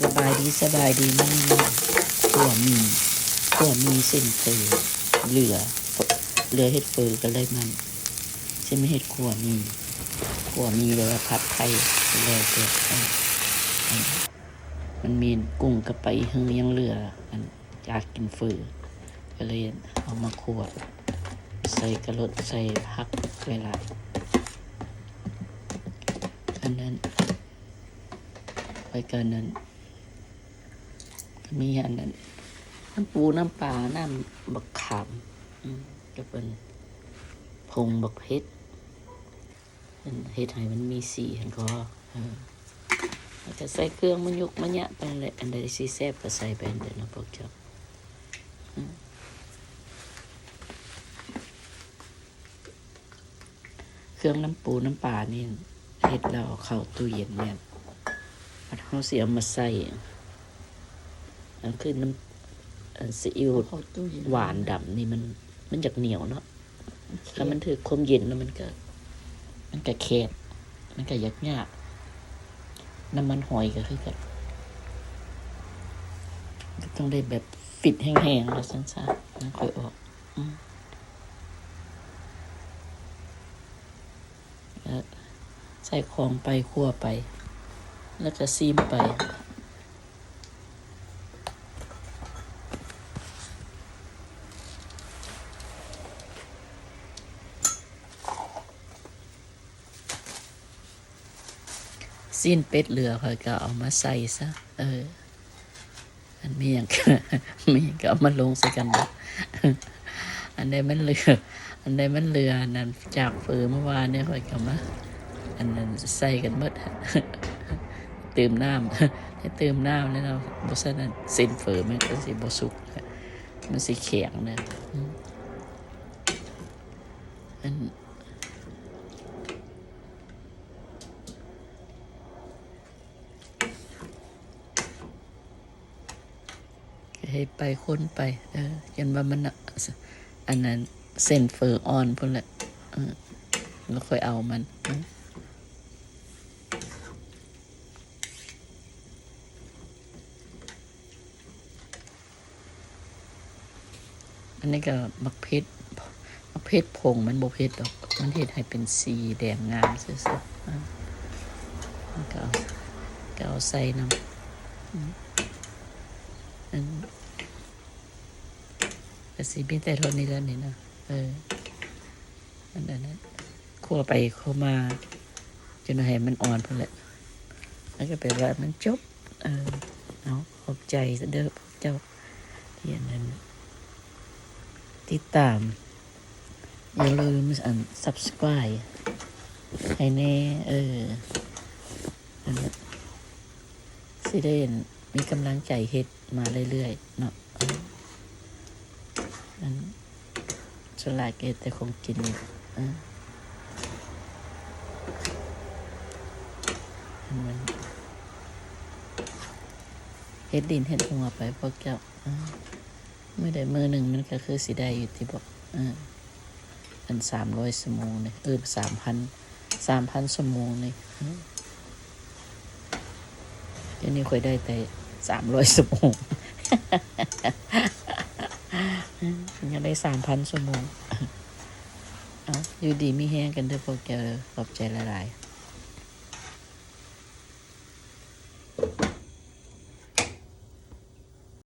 ສະບາຍດີ ສະບາຍດີ ມື້ນີ້ມາຂົ້ວໝີ່ ຂົ້ວໝີ່ເສັ້ນເຝີເຫຼືອ ເຫຼືອເຮັດເຝີກໍເລີຍມາ ຊິມາເຮັດຂົ້ວໝີ່ ຂົ້ວໝີ່ ຫຼືວ່າຜັດໄຂ່ ກໍແລ້ວແຕ່ ມັນມີກຸ້ງກັບປາອີ່ຫຶ່ງຍັງເຫຼືອ ອັນ ຢາກກິນເຝີ ກໍເລີຍເອົາມາຂົ້ວ ໃສ່ກະລົດ ໃສ່ຜັກໄວ້ຫຼາຍ ອັນນັ້ນ ໄວ້ກັນນັ້ນ ກໍມີອັນນັ້ນ ນ້ຳປູ ນ້ຳປາ ນ້ຳບັກຂາມ ອືມ ກັບອັນ ຜົງບັກເຜັດ ອັນເຮັດໃຫ້ມັນມີສີຫັ້ນກໍ ເອີ ແລ້ວກໍໃສ່ເຄື່ອງມາຍຸກມາຍະໄປຫັ້ນແຫຼະ ອັນໃດຊິແຊບກໍໃສ່ໄປຫັ້ນແຫຼະເນາະພວກເຈົ້າ ອືມ. ເຄື່ອງນ້ຳປູນ້ຳປານີ້ ເຮັດແລ້ວເອົາເຂົ້າຕູ້ເຢັນແມ່ນ ບັດເຮົາຊິເອົາມາໃສ່ ອັນຄືນ້ຳ ອັນຊີອິ້ວ ເອົາເຂົ້າຕູ້ເຢັນ ຫວານດຳນີ້ ມັນ ມັນຢາກໜຽວເນາະ ມັນແຂງ ຖ້າມັນຖືກຄວາມເຢັນແລ້ວມັນກະ ມັນກະແຄບ ມັນກະຍາກໆ ນ້ຳມັນຫອຍກໍຄືກັນ ກໍຕ້ອງໄດ້ແບບຟິດແຮງໆ ວ່າຊັ້ນຊະ ມັນຄ່ອຍອອກ ອືມ. ເອີ ໃສ່ຂອງໄປ ຂົ້ວໄປ ແລ້ວກໍຊີມໄປ ຊີ້ນເປັດເຫຼືອ ຂ້ອຍກໍເອົາມາໃສ່ຊະ ເອີ. ອັນມີຫຍັງ ມີຫຍັງກໍເອົາມາລົງໃສ່ກັນເບິດ ອັນໃດມັນເຫຼືອ ອັນໃດມັນເຫຼືອ ອັນນັ້ນຈາກເຝີມື້ວານນີ້ ຂ້ອຍກໍມາ ອັນນັ້ນໃສ່ກັນເບິດ ຕື່ມນ້ຳ ໃຫ້ຕື່ມນ້ຳແດ່ເນາະ ບໍ່ຊັ້ນອັນເສັ້ນເຝີມັນກໍຊິບໍ່ສຸກ ມັນຊິແຂງເດີ ອືມ ອັນ ເຮັດໄປຄົນໄປ ເອີ ຈົນວ່າມັນ ອັນນັ້ນ ເສັ້ນເຝີອ່ອນພຸ້ນແຫຼະ ເອີ ແລ້ວຄ່ອຍເອົາມັນ ເອີ. ອັນນີ້ກໍໝາກເຜັດ ໝາກເຜັດຜົງມັນບໍ່ເຜັດດອກ ມັນເຮັດໃຫ້ເປັນສີແດງງາມຊື່ໆ ເອີ ມັນກໍເອົາ ກໍເອົາໃສ່ນຳ ອືມ ອັນ ກໍຊິມີແຕ່ເທົ່ານີ້ແຫຼະນີ້ນະ ເອີ ອັນນັ້ນນະ ຂົ້ວໄປຂົ້ວມາ ຈົນໃຫ້ມັນອ່ອນພຸ້ນແຫຼະ ແລ້ວກໍແປວ່າມັນຈົບ ເອີ ເອົາ ຂອບໃຈເດີພວກເຈົ້າ ທີ່ອັນນັ້ນ ຕິດຕາມ ຢ່າລືມອັນ Subscribe ໃຫ້ແດ່ ເອີ ອັນ ຊິໄດ້ອັນ ມີກຳລັງໃຈເຮັດມາເລື້ອຍໆເນາະ ເອີ ອັນ ສ່ວນຫຼາຍກໍເຮັດແຕ່ຂອງກິນນີ້ ເອີ ອັນນັ້ນ ເຮັດດິນເຮັດຫົວໄປພວກເຈົ້າ ເອີ ມື້ໃດມື້ໜຶ່ງມັນກໍຄືຊິໄດ້ຢູ່ຕິບໍ ເອີ ອັນສາມຮ້ອຍຊົ່ວໂມງນີ້ ເອີ ສາມພັນ ສາມພັນຊົ່ວໂມງນີ້ ເອີ ດຽວນີ້ຂ້ອຍໄດ້ແຕ່ສາມຮ້ອຍຊົ່ວໂມງ ຍັງໄດ້ສາມພັນຊົ່ວໂມງ ເອົາ ຢູ່ດີມີແຮງກັນເດີພວກເຈົ້າ ຂອບໃຈຫຼາຍໆ.